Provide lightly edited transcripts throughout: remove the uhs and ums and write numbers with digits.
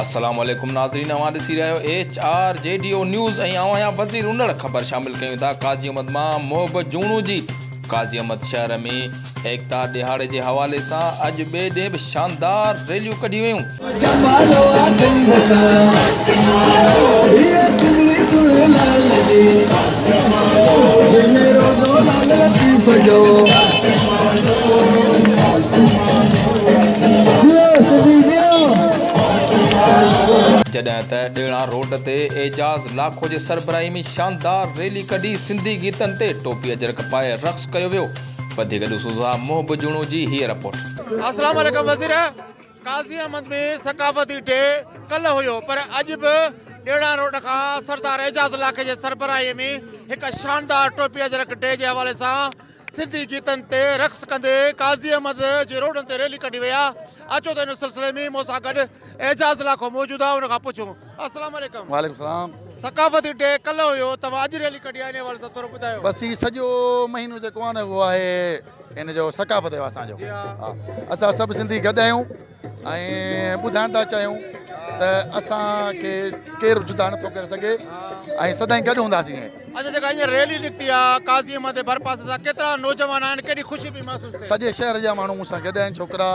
السلام عليڪم ناظرين اوهان ڏسي رهيا آهيو H R G D O news ۽ آئون آهيان وزير انڙ خبر شامل ڪيون ٿا قاضي احمد مان محب جوڻو جي قاضي احمد شهر ۾ ايڪتا ڏهاڙي جي حوالي سان اڄ ٻئي ڏينهن به شاندار ريليون ڪڍيون ويون. جڏهن ته ڏيڻا روڊ تي اعجاز لاکو جي سربراهي ۾ شاندار ريلي ڪڍي سنڌي گيتن تي ٽوپي اجرڪ پائي رقص ڪيو ويو. وڌيڪ ڏسو ٿا محب جوڻو جي هيء رپورٽ. السلام عليڪم وزير قاضي احمد ۾ ثقافتي ڊي ڪلهه هيو پر اڄ به ڏيڙا روڊ کان سردار اعجاز لاکي جي سربراهي ۾ هڪ شاندار ٽوپي اجرڪ ڊي جي حوالي سان سنڌي گيتن تي رقص ڪندي قاضي احمد جي روڊن تي ريلي ڪڍي وئي آهي اچو ته ان سلسلي ۾ مون سان گڏ اعجاز لاکو موجود آهي ان کان پڇون السلام عليڪم. وعليڪم السلام. ثقافتي ڊي ڪلهه هيو توهان اڄ ريلي ڪڍي آهي ان حوالي سان ٿورو ٻڌايو. بس هي سڄو مهينو جيڪو آهي نه اهو آهي ان جو ثقافت جو اسان جو ها اسان سڀ سنڌي گڏ آهيون ۽ ٻڌائڻ ٿا چاهيون ته اسان کي ڪير به جدا نٿو ڪري سگهي ۽ سدائين گڏ هونداسين. اڇا جيڪا هينئر ريلي نڪتي آهي قاضي احمد جي ڀرپاسي سان ڪيترا نوجوان آهن ڪيڏي خوشي پئي محسوس ٿئي. سڄي شهر جا ماڻهو مون سان گڏ آهن ڇوڪرا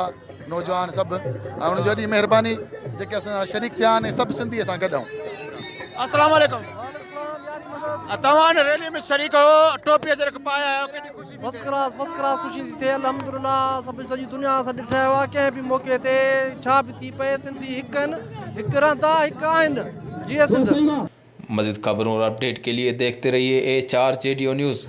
نوجوان سڀ ۽ انهن جي وڏي مهرباني جيڪي اسان سان شريڪ ٿيا آهن ۽ سڀ سنڌي اسان گڏ آهيون. السلام عليڪم توهان هن ريلي ۾ شريڪ آهيو ٽوپي اجرڪ پائي آيا آهيو ڪيڏي خوشي پئي فرسٽ ڪلاس فرسٽ ڪلاس خوشي ٿي ٿئي الحمدلله سڀ سڄي دنيا اسان ڏٺا آهيو آهي ڪنهن به موقعي تي ڇا به ٿي پئي سنڌي هڪ آهن هڪ رهندا هڪ آهن جيئي سنڌ. مزيد خبرون اور اپڊيٽ ڪي ليي ديکتي رهيي H R G D O news.